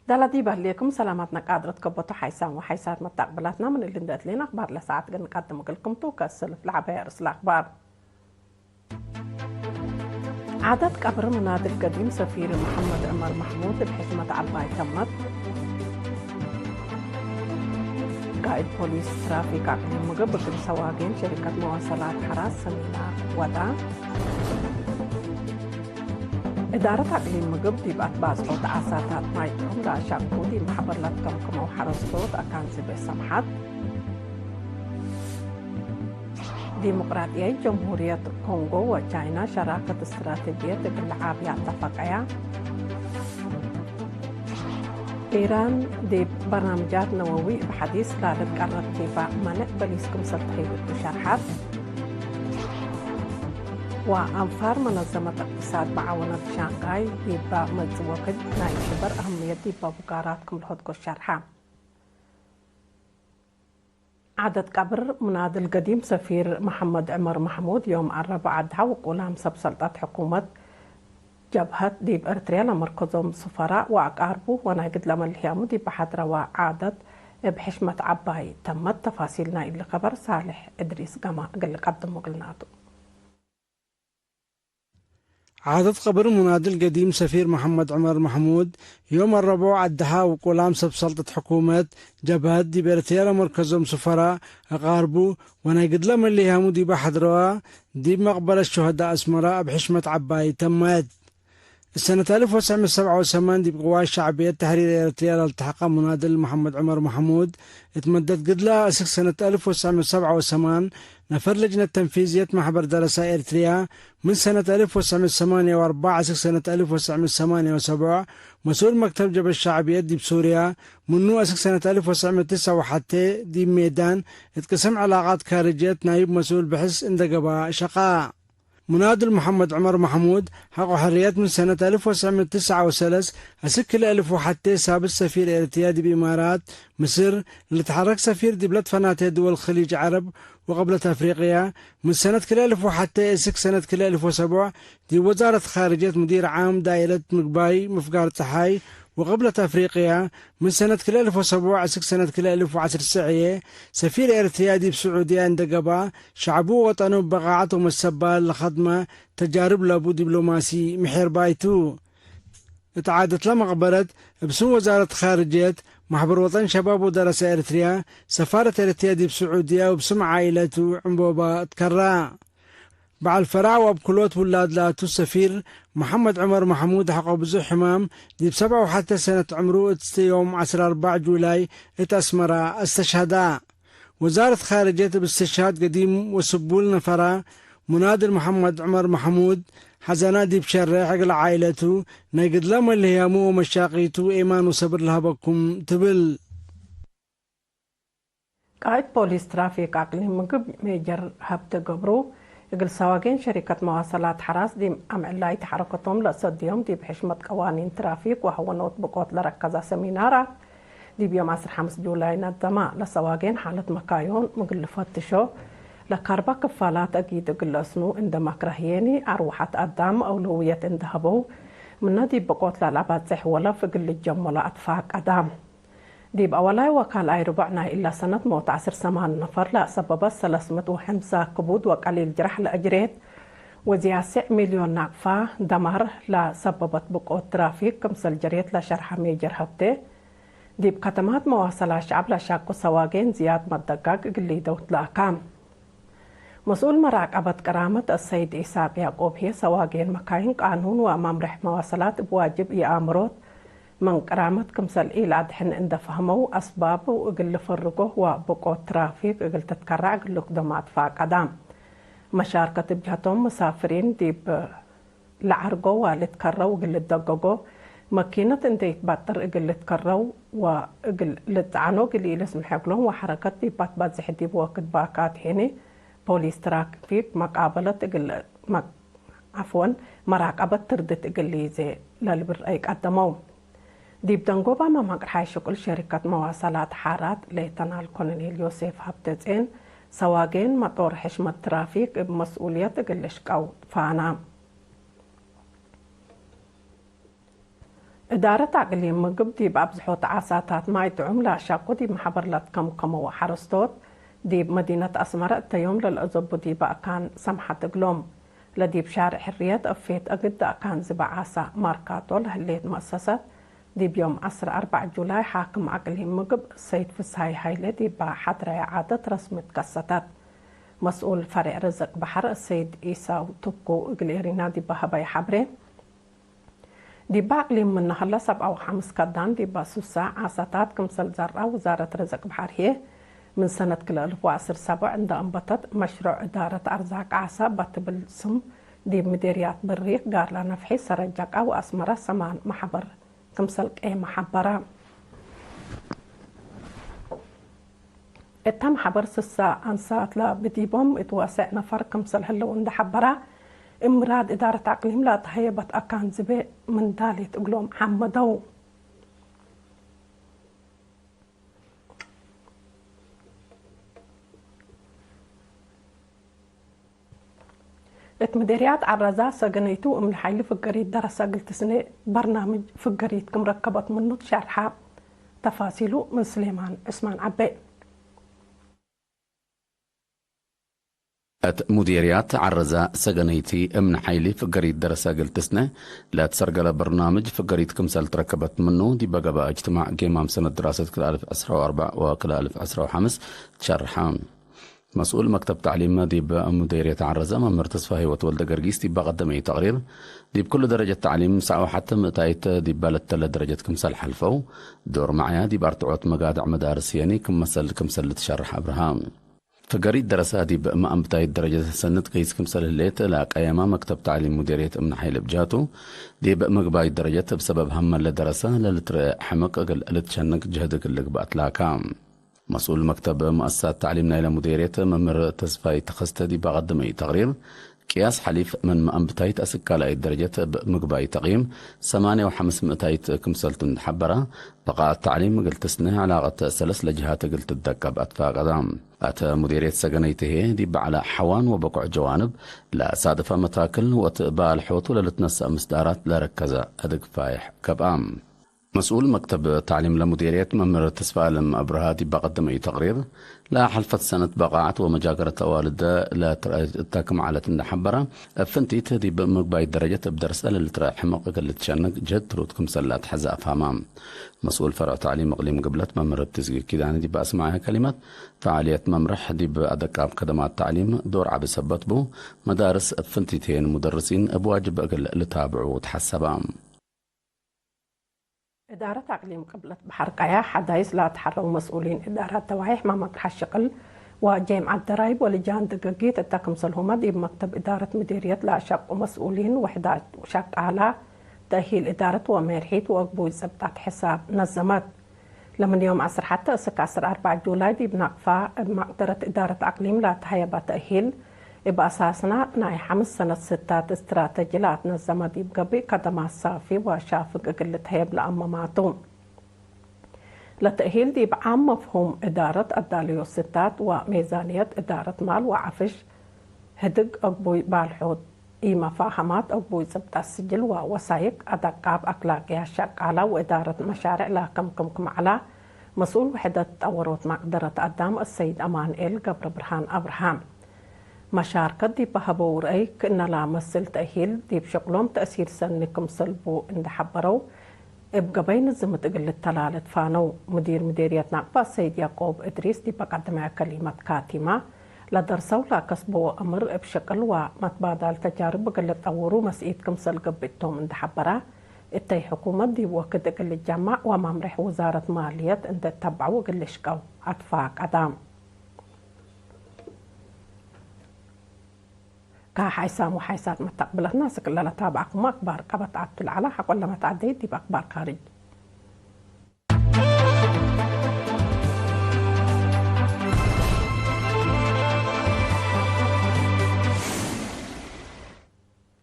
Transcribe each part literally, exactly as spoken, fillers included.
ዳላ ዲብ ህሌኩም ሰላማት ነቃድረት ከበቱ ሓይሳም ወሓይሳት መታቅብላትና ምን እሊ እንደ እትሌን አክባር ለሰዓት እግል ንቀድም እግልኩም ቱ። ከስልፍ ለዐባይ አርእስ ለአክባር። ዓደት ቀብር ምናድል ገዲም ሰፊር መሐመድ ዑመር መሕሙድ እብ ሕሽመት ዐባይ ተመት። ቃእድ ፖሊስ ትራፊክ አቅሊም ምግብ እግል ሰዋጌን ሸሪከት መዋሰላት ሐራስ ሰሚናር ወዳ። እዳረት አቅሊም ምግብ ዲብ አትባጽሖት ዓሳታት ማይ ጥዑም ለአሻቅቡ ዲብ መሕበር ለትከምክመው ሐረስቶት አካን ዝቤ ሰምሐት። ዲሞቅራጥያይት ጀምሁርየት ኮንጎ ወቻይና ሸራከት እስትራተጅየት እግል ለዓብያ አተፈቀያ። ኢራን ዲብ በርናምጃት ነወዊ እብ ሐዲስ ላልትቀረብ ዲፋዕ መንዕ በሊስ ክምሰል ተህይብ እቱ ሸርሐት። ወአንፋር መነዘመት እቅትሳድ መዓወነት ሻንጋይ ዲብ መጽእ ወክድ ናይ ሽበር አህምየት ዲብ አቡጋራት ክም ለሆድጎ ሸርሐ። ዓደት ቀብር ሙናድል ገዲም ሰፊር መሐመድ ዑመር መሕሙድ ዮም አረብዓ አድሐ ውቁላም ሰብ ሰልጠት ሕኩመት ጀብሀት ዲብ ኤርትርያ ለመርከዞም ሱፈራእ ወአቃርቡ ወናይ ግድለ መልህያሙ ዲብ ሐድረወ ዓደት እብ ሕሽመት ዐባይ ተመት። ተፋሲል ናይ እሊ ከበር ሳልሕ እድሪስ ገማ እግል ልቀድሞ እግልናቱ። ዓደት ቀብር ሙናድል ገዲም ሰፊር መሐመድ ዑመር መሕሙድ፣ ዮም አረብዑ አድሐ ውቁላም ሰብ ሰልጠት ሕኩመት ጀብሀት ዲብ ኤረትርያ ለመርከዞም ሱፈራእ አቃርቡ ወናይ ግድለ መልህያሙ ዲበ ሐድረዋ፣ ዲብ መቅበለት ሹሀዳእ አስመረ እብ ሕሽመት ዐባይ ተመት። እሰነት አልፍ ወትሰዕ ምእት ሰብዓ ወሰማን ዲብ ቅዋት ሸዕብየት ተሕሪር ኤረትርያ ለልትሐቀ ሙናድል መሐመድ ዑመር መሕሙድ፣ እት መደት ግድለ እስክ ሰነት አልፍ ወትሰዕ ምእት ሰብዓ ወሰማን፣ ነፈር ለጅነት ተንፊዝየት ማሕበር ደረሳ ኤርትርያ፣ ምን ሰነት አልፍ ወትሰዕ ምእት ሰማንየ ወአርበዕ እስክ ሰነት አልፍ ወትሰዕ ምእት ሰማንየ ወሰቡዕ፣ መስኡል መክተብ ጀብሀት ሸዕብየት ዲብ ሱርያ፣ ምኑ እስክ ሰነት አልፍ ወትሰዕ ምእት ትስዕ ወሐቴ ዲብ ሜዳን እት ቅስም ዕላቃት ካርጅየት ናይብ መስኡል ብሕስ እንደ ገብአ ሸቃ። ሙናድል መሐመድ ዑመር መሕሙድ፣ ሐቆ ሕርየት ምን ሰነት አልፍ ወትሰዕ ምእት ትስዓ ወሰለስ እስክ ክልኤ አልፍ ወሐቴ ሳብት ሰፊር ኤረትርያ ዲብ ኢማራት፣ ምስር፣ ለልትሐረክ ሰፊር ዲብለ ትፈናተ ድወል ክሊጅ ዐረብ ወቅብለት አፍሪቅያ፣ ምን ሰነት ክልኤ አልፍ ወሐቴ እስክ ሰነት ክልኤ አልፍ ወሰቡዕ ዲብ ወዛረት ካርጅየት ሙዲር ዓም ዳኢረት ምግባይ ምፍጋር ጸሓይ ወቅብለት አፍሪቅያ፣ ምን ሰነት ክልኤ አልፍ ወሰቡዕ እስክ ሰነት ክልኤ አልፍ ወዐስር ሰዕየ፣ ሰፊር ኤረትርያ ዲብ ስዑድያ እንደ ገብአ፣ ሸዕቡ ወጠኑ በቃዐት ወመሰባል ለኸድመ ተጃርብ ለቡ ዲብሎማሲ ምሔርባይ ቱ። እት ዓደትለ መቅበረት፣ እብ ስም ወዛረት ካርጅየት፣ ማሕበር ወጠን ሸባብ ወደረሰ ኤረትርያ፣ ሰፋረት ኤረትርያ ዲብ ስዑድያ ወእብ ስም ዓኢለቱ ዕንቦባ ትከራ። በዐል ፈራዕ ወአብክሎት ውላድ ላቱ ሰፊር መሐመድ ዑመር መሕሙድ ሐቆ ብዙሕ ሕማም፣ ዲብ ሰብዓ ወሐቴ ሰነት ዕምሩ እት ዮም ዐስር አርበዕ ጁላይ እት አስመራ አስተሽሀዳ። ወዛረት ካርጅየት እብ እስትሽሃድ ገዲም ወስቡል ነፈራ፣ ሙናድል መሐመድ ዑመር መሕሙድ፣ ሐዘና ዲብ ሸሬሕ እግል ዓኢለቱ፣ ናይ ግድለ መልህያሙ ወመሻቂቱ ኤማን ወሰብር ለሀበኩም ትብል። ቃእድ ፖሊስ ትራፊክ አቅሊም ምግብ ሜጀር ሀብተ ገብሩ፣ እግል ሰዋጌን ሸሪከት መዋሰላት ሐራስ ዲብ አምዕላይት ሐረከቶም ለአሰድዮም ዲብ ሕሽመት ቀዋኒን ትራፊክ ወሀወኖት ብቆት ለረከዘ ሰሚናር፣ ዲብ ዮም ዐስር ሐምስ ጁላይ ነደመ። ለሰዋጌን ሓለት መካዮን ምግል ልፈትሾ፣ ለካርባ ክፋላት አጊድ እግል ለአስኑ እንደ መክረህየኒ፣ አርወሐት አዳም አውለውየት እንደ ሀበው፣ ምነ ዲብ ብቆት ለለአባጽሕ ወለፍ እግል ልጀሞ ለአትፋቀደ። ዲብ አወላይ ወካልኣይ ርቡዕ ናይ እለ ሰነት ሞት ዐስር ሰማን ነፈር ለአሰበበት ሰለስ ምእት ወሐምሳ ክቡድ ወቀሊል ጅረሕ ለአጅሬት ወዝያድ ስዕ ሚልዮን ናቅፋ ደማር ለሰበበት ብቆት ትራፊክ ክምሰል ጀሬት ለሸርሐ ሜጀር ሀብቴ፣ ዲብ ከተማት መዋሰላት ሸዐብ ለሻቁ ሰዋጌን ዝያድ መደጋግ እግል ሊደው ትላካ። መስኡል መራቀበት ቅራመት አሰይድ ኢሳቅ ያዕቆብ ህዬ፣ ሰዋጌን መካይን ቃኑን ወመምሬሕ መዋሰላት እብ ዋጅብ ኢአምሮት ምን ቅራመት ክምሰል ኢለአድሕን እንደ ፈህመው፣ አስባብ እግል ልፈርጎ ወብቆት ትራፊክ እግል ትትከረዕ እግል ልክደሞ አትፋቀዳ። መሻርከት እብ ጀሀቶም፣ መሳፍሪን ዲብ ለዐርጎ ወልትከረው እግል ልደገጎ፣ መኪነት እንዴ ኢትበጥር እግል ልትከረው ወእግል ልጸዐኖ እግል ኢልስምሕ እግሎም ወሐረከት ዲብ አትበዝሕ ዲብ ወክድ ባካት ሄኒ፣ ፖሊስ ትራፊክ መቃበለት እግል መ-፣ ዐፍወን፣ መራቀበት ትርድት እግል ሊዜ ለልብል ረአይ ቀደመው። ዲብ ደንጎባ መማቅርሓይ ሽቁል ሸሪከት መዋሰላት ሓራት ሌተናል ኮሎኔል ዮሴፍ ሀብተጼን፣ ሰዋጌን መጦር ሕሽመት ትራፊክ እብ መስኡልየት እግል ልሽቀው ፋና። እዳረት አቅሊም ምግብ ዲብ አብዝሖት ዓሳታት ማይ ጥዑም ለአሻቁ ዲብ መሐበር ለትከምከመው ሐረስቶት፣ ዲብ መዲነት አስመረ እተ ዮም ለልአዘቡ ዲበ አካን ሰምሐት እግሎም። ለዲብ ሻርዕ ሕርየት እፌት እግድ አካን ዝበ ዓሳ ማርካቶ ለህሌት መአሰሰት፣ ዲብ ዮም ዐስር አርበዕ ጁላይ ሓክም አቅሊም ምግብ ሰይድ ፍስሃይ ሀይሌ ዲበ ሐድረየ ዓደት ረስሚ ትከሰተት። መስኡል ፈሬዕ ርዝቅ በሐር ሰይድ ኢሳው ትኩ እግል ኤሪና ዲበ ሀበየ ሐብሬ፣ ዲብ አቅሊም ምነ ህለ ሰብዓ ወሐምስ ከዳን ዲበ ሱሰ ዓሳታት ክምሰል ዘርአ ውዛረት ርዝቅ በሐር ህዬ፣ ምን ሰነት ክልኤ አልፍ ወዐስር ሰብዕ እንደ አንበተት መሽሩዕ እዳረት አርዛቅ ዓሳ በትብል ስም ዲብ ምዴርያት ብሪክ፣ ጋርላ ነፍሒ፣ ሰረጀቃ ወአስመረ ሰማን መሐበር ክምሰል ቄመ ሐበረ። እተ መሐበር ስሰ አንሳት ለብዲቦም እት ወአሰዕ ነፈር ክምሰል ህለው እንደ ሐበራ፣ እብ ምራድ እዳረት አቅሊም ለአትሀየበት አካን ዝቤ ምንዳሊት እግሎም ሐመደው። እት ምዴርያት ዐረዛ ሰገነይቱ እምነ ሐይሊ ፍገሪት ደረሰ እግል ትስኔ በርናምጅ ፍገሪት ክም ረከበት ምኑ ትሸርሐ። ተፋሲሉ ምን ስሌማን ዑስማን ዐቤ። እት ሙዴርያት ዐረዛ ሰገነይቲ እምነ ሐይሊ ፍገሪት ደረሰ እግል ትስኔ ለትሰርገለ በርናምጅ ፍገሪት ክምሰል ትረከበት ምኑ ዲበ ገብአ እጅትማዕ ጌማም ሰነት ድራሰት ክልኤ አልፍ ዕስራ ወአርበዕ ወክልኤ አልፍ ዕስራ ወሐምስ ትሸርሐ። መስኡል መክተብ ተዕሊም ዲብ ሙዴርየት ዐረዘ መምህር ተስፋ ህይወት ወልደ ገርጊስ ዲብ ቀደመዩ ተቅሪር፣ ዲብ ኩሉ ደረጀት ተዕሊም ሰብዓ ወሐተ ምእታይት ዲብ ለተለ ደረጀት ክምሰል ሐልፈው፣ ዶር መዕያ ዲብ አርትዖት መጋድዕ መዳርስ የኒ ክም መሰል ክምሰል ልትሸርሕ አብርሃ። ፍገሪት ደረሰ ዲብ መአንብታይት ደረጀት ሰንት ገይስ ክምሰል ህሌት ለቀየማ መክተብ ተዕሊም ሙዴርየት እምነ ሐይል እብ ጃቱ፣ ዲብ ምግባይት ደረጀት እብ ሰበብ ሀመ ለደረሰ ለልትርኤ ሕምቅ እግል ልትሸንግ ጅህድ እግል ልግበእ አትላካ። መስኡል መክተብ መአሰሳት ተዕሊም ናይለ ሙዴርየት መምህር ተስፋይ ተኸስተ ዲብ አቀደመዩ ተቅሪር፣ ቅያስ ሐሊፍ ምን መአንብታይት አስክ ካልኣይት ደረጀት እብ ምግባይ ተቅይም ሰማንየ ወሐምስ ምእታይት ክምሰልቱ እንደ ሐበረ፣ በቃአት ተዕሊም እግል ትስነ፣ ዐላቀት ሰለስ ለጅሃት እግል ትደቀብ አትፋቀደ። አተ ሙዴርየት ሰገነይት ህዬ ዲብ በዐለ ሐዋን ወበቁዕ ጀዋንብ ለሳድፈ መታክል ወእት ባልሖቱ ለልትነሰእ ምስዳራት ለረከዘ አድግ ፋይሕ ገብአ። መስኡል መክተብ ተዕሊም ለሙዴርየት መምህር ተስፋአለም አብርሃ ዲብ አቀደመዩ ተቅሪር፣ ለሐልፈት ሰነት በቃዐት ወመጃገረት አዋልደ ለትረአየት እተ ክም ዐለት እንደ ሐበረ፣ እብ ፍንቲት ዲብ ምግባይት ደረጀት እብ ደርሰ ለልትረአ ሕምቅ እግል ልትሸነግ ጅህድ ትሩድ ክምሰል ለአትሐዘ አፍሀመ። መስኡል ፈርዕ ተዕሊም እቅሊም ግብለት መምህር እብትዝጊ ኪዳነ ዲብ አስመዐየ ከሊመት፣ ፈዓልየት መምረሕ ዲብ አደቃብ ከደማት ተዕሊም ዶር ዐቢ ሰበት ቡ፣ መዳርስ እብ ፍንቲት ህዬ ንሙደርሲን እብ ዋጅብ እግል ልታብዑ ተሐሰበ። እዳረት አቅሊም ቅብለት በሐር ቀያሕ ሐዳይስ ለአትሐረው መስኡሊን እዳራት ደዋይሕ መመቅርሐ ሽቅል ወጄምዐት ደራይብ ወልጃን ድግጊት እተ ክምሰልሁመ ዲብ መክተብ እዳረት ምዲርየት ለአሸቁ መስኡሊን ውሕዳት ሸቃላ ተእሂል እዳረት ወሜርሒት ወእግቡይ ጽብጠት ሕሳብ ነዘመት። ለምን ዮም ዐስር ሐተ እስክ ዐስር አርበዕ ጁላይ ዲብ ናቅፋ እብ መቅደረት እዳረት አቅሊም ለአትሀየበ ተእሂል እብ አሳስና ናይ ሐምስ ሰነት ስታት እስትራተጂ ለአትነዘመ ዲብ ገብእ ከደማት ሳፊ ወሻፍግ እግል ልትሀየብ ለአመማቱ። ለተእሂል ዲብ ዓም መፍሁም እዳረት አዳለዮ ስታት ወሜዛንየት እዳረት ማል ወዐፍሽ ህድግ አግቡይ ባልሖት ኢመፋሀማት አግቡይ ጽብጠት ስጅል ወወሳይቅ አደቃብ አክላቅያት ሸቃላ ወእዳረት መሻርዕ ለአከምክም ክም ዐላ መስኡል ውሕደት ጠወሮት መቅደረት አዳም አሰይድ አማንኤል ገብረብርሃን አብርሃም። መሻርከት ዲብ ሀበው ረአይ ክእነ ለመስል ተእሂል ዲብ ሽቅሎም ተእሲር ሰኒ ክምሰል ቡ እንደ ሐበረው፣ እብ ገበይ ንዝምት እግል ልተላለት ፋነው። ሙዲር ምዴርየት ናቅፋ ሰይድ ያቆብ እድሪስ ዲብ አቀደመያ ከሊመት ካቲማ፣ ለደርሰው ለከስበው አምር እብ ሽቅል ወመትባዳል ተጃርብ እግል ልጠውሩ መስኢት ክምሰል ገብእ ቶም እንደ ሐበራ፣ እተይ ሕኩመት ዲብ ወክድ እግል ልጀማዕ ወመምሬሕ ውዛረት ማልየት እንደ ተበዐው እግል ልሽቀው አትፋቀዳ። ከሓይሳም ወሓይሳት መተቅብለትና፣ ስክ ለለታብዐኩሙ አክባር ቀበት አቱ ለዐለ ሐቆ ለመትዐደይ ዲብ አክባር ካርጅ።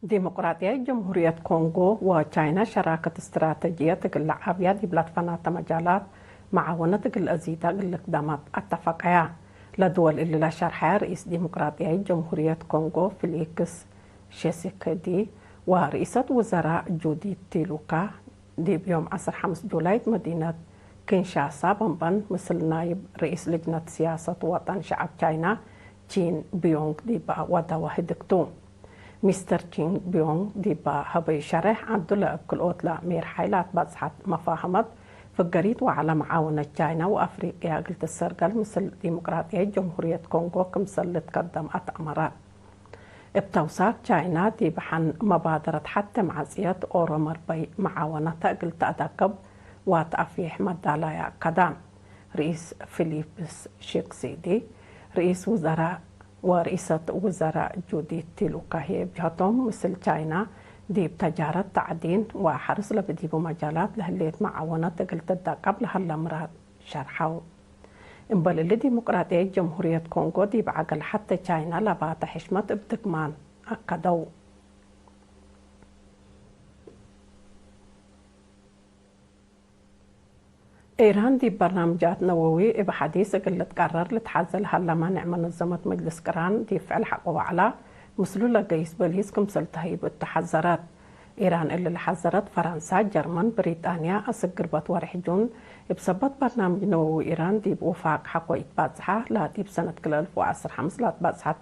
ዲሞቅራጥያይት ጀምሁርየት ኮንጎ ወቻይና ሸራከት እስትራተጅየት እግል ለዓብያ ዲብ ለትፈናተ መጃላት መዓወነት እግል አዚዳ እግል ልክደማት አተፈቀያ። ለድወል እሊ ለሸርሐያ ርኢስ ዲሞቅራጥያይት ጀምሁርየት ኮንጎ ፊሊክስ ሼሲከዲ ወርኢሰት ውዘራእ ጁዲት ቲሉካ ዲብ ዮም ዐስር ሐምስ ጁላይ እት መዲነት ኪንሻሳ በንበን ምስል ናይብ ርኢስ ልጅነት ስያሰት ወጠን ሸዐብ ቻይና ቺን ቢዮንግ ዲበ ወደወ ህድግ ቱ። ሚስተር ቺን ቢዮንግ ዲበ ሀበዩ ሸሬሕ ዐዱ ለእብ ክልኦት ለአሜር ሓይላት በጽሐት መፋህመት ፍገሪት ወዐለ መዓውነት ቻይና ወአፍሪቅያ እግል ትሰርገል ምስል ዲሞቅራጥያይት ጀምሁርየት ኮንጎ ክምሰል ልትከደም አትአመረ። እብ ተውሳክ ቻይና ዲብ ሐን መባደረት ሐቴ መዓጽየት ኦሮ መርበይ መዓወነተ እግል ተአዳከብ ወተአፍዬሕ መዳላያ አከደ። ርኢስ ፊሊፕስ ሺክሲዲ፣ ርኢስ ውዘራእ ወርኢሰት ውዘራእ ጁዲት ቲሉካ ህዬ እብ ጀሀቶም፣ ምስል ቻይና ዲብ ተጃረት፣ ተዕዲን ወሐርስ ለብዲቡ መጃላት ለህሌት መዓወነት እግል ትዳቀብ ለሀለ ምራድ ሸርሐው። እምበል እሊ፣ ዲሞቅራጥያይት ጀምሁርየት ኮንጎ ዲብ ዐገል ሐቴ ቻይና ለባተ ሕሽመት እብ ድግማን አከደው። ኢራን ዲብ በርናምጃት ነወዊ እብ ሐዲስ እግል ልትቀረር ልትሐዘ ለሀለ ማንዕ መነዘመት መጅልስ ቅራን ዲብ ፍዕል ሐቆ ወዐላ፣ ምስሉ ለገይስ በሊስ ክምሰል ተህይብ እቱ ሐዘረት። ኢራን እሊ ለሐዘረት ፈረንሳ፣ ጀርመን፣ ብሪጣንያ፣ አስክ ግርበት ወርሕ ጁን እብ ሰበት በርናምጅ ነወዊ ኢራን ዲብ ውፋቅ ሐቆ ኢትባጽሐ፣ ላዲብ ሰነት ክልኤ አልፍ ወዐስር ሐምስ ላትባጽሐት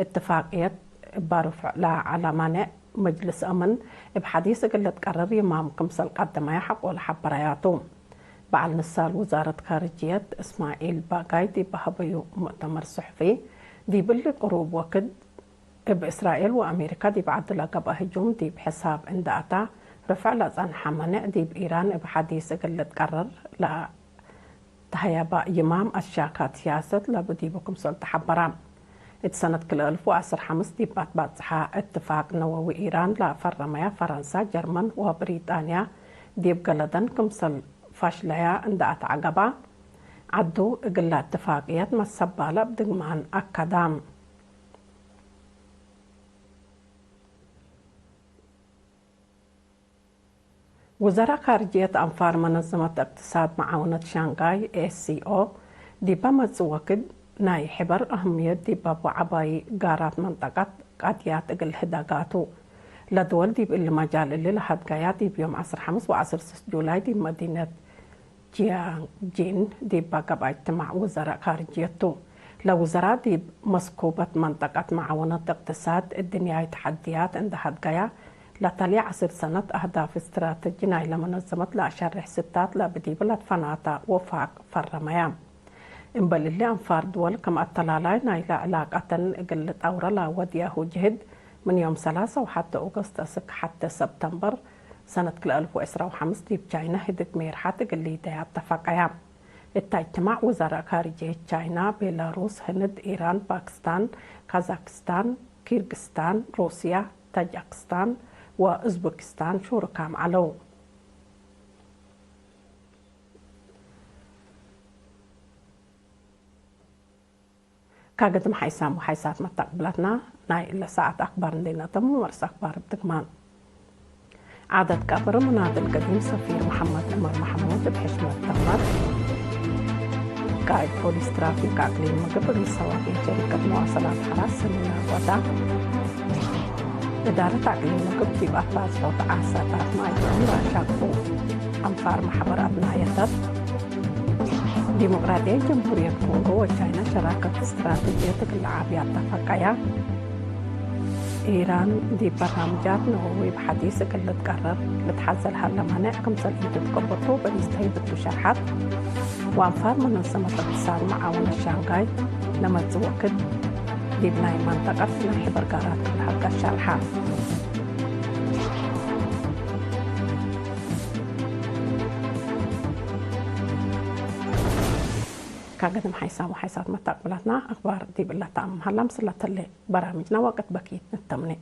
እትፋቅየት እበ ርፉዕ ለዐለ ማንዕ መጅልስ አምን እብ ሐዲስ እግል ልትቀረር ይማም ክምሰል ቀደመያ ሐቆ ለሐበረያቱ። በዐል ንሳል ውዛረት ካርጅየት እስማዒል ባጋይ ዲብ ሀበዩ ሙእተመር ሱሕፊ፣ ዲብ እሊ ቅሩብ ወክድ እብ እስራኤል ወአሜሪካ ዲብ ዐዱ ለገብአ ህጁም ዲብ ሕሳብ እንደ አታ፣ ርፍዕ ለጸንሐ መኔዕ ዲብ ኢራን እብ ሐዲስ እግል ልትቀረር ለተሀየበ ይማም አሻካት ስያሰት ለቡ ዲቡ ክምሰል ተሐበረ። እት ሰነት ክልኤ አልፍ ወዐስር ሐምስ ዲብ አትባጽሐ እትፋቅ ነወዊ ኢራን ለፈረመያ ፈረንሳ፣ ጀርመን ወብሪጣንያ ዲብ ገለደን ክምሰል ፋሽለያ እንደ አትዐገባ፣ ዐዱ እግለ እትፋቅየት መሰባለ እብ ድግማን አከዳ። ውዘራእ ካርጅየት አንፋር መነዘመት እቅትሳድ መዓውነት ሻንጋይ፣ ኤስ ሲ ኦ፣ ዲበ መጽእ ወክድ ናይ ሕበር አህምየት ዲብ አቡ ዐባይ ጋራት መንጠቀት ቀድያት እግል ህደጋቱ። ለድወል ዲብ እሊ መጃል እሊ ለሀድገያ ዲብ ዮም ዐስር ሐምስ ወዐስር ስስ ጁላይ ዲብ መዲነት ጂያንጂን ዲበ ገብአ እጅትማዕ ውዘራእ ካርጅየት ቱ። ለውዘራእ ዲብ መስኩበት መንጠቀት መዓውነት እቅትሳድ እድንያይ ተሐድያት እንደ ሀድገያ፣ ለተልየ ዐስር ሰነት አህዳፍ እስትራተጂ ናይለ መነዘመት ለአሸርሕ ስታት ለብዲብ ለትፈናተ ውፋቅ ፈረመያ። እምበል እሊ አንፋር ድወል ክም አተላላይ ናይለ ዕላቀተን እግል ልጠውረ ለወድያሁ ጅህድ፣ ምን ዮም ሰላሳ ወሐቴ ኦገስት አስክ ሐቴ ሰብተምበር ሰነት ክልኤ አልፍ ወዕስራ ወሐምስ ዲብ ቻይና ህድግ ሜርሐት እግል ሊደያ አተፈቀያ። እታ እጅትማዕ ውዘራእ ካርጅየት ቻይና፣ ቤላሩስ፣ ህንድ፣ ኢራን፣ ፓክስታን፣ ካዛክስታን፣ ኪርግስታን፣ ሩስያ፣ ታጃክስታን ወኡዝበኪስታን ሹርካም ዐለው። ካገድም ሓይሳም ወሓይሳት መተቅብለትና ናይ እለ ሰዓት አክባር እንዴ ነተሙ፣ መርስ አክባር እብ ድግማን። ዓደት ቀብር ምናድል ቀዲም ሰፊር መሐመድ ዑመር መሐሙድ እብ ሕሽመት ተመት። ቃእድ ፖሊስ ትራፊክ አቅሊም ምግብ እግል ሰዋቂን ሸሪከት መዋሰላት ሐራስ ሰሚናር ወዳ። እዳረት አቅሊም ምግብ ዲብ አትባጽሖት ዓሳታት ማይ ጥዑም ራሻቅቡ። አንፋር መሐበር አብናየተት። ዲሞቅራጥያይት ጀምሁርየት ኮንጎ ወቻይና ሸራከት ስትራተጅየት እግል ለዓቢ አተፈቀያ። ኢራን ዲብ በርናምጃት ነወዊ እብ ሐዲስ እግል ልትቀረር ልትሐዘ ለሀለ ማንዕ ክምሰል ኢትትቀበቶ በሊስ ተህይብ እቱ ሸርሐት። ወአንፋር መነዘመት እቅትሳድ መዓውነት ሻንጋይ ለመጽእ ወክድ ዲብ ናይ መንጠቀት ናይ ሕበር ጋራት እግል ሀልቀት ሸርሐ። ካገድም ሓይሳም ወሓይሳት መተቅብላትና አክባር ዲብ እለ ተአምም ሀላ፣ ምስል ለተሌ በራምጅና ወቅት በኪት ንተምኔ።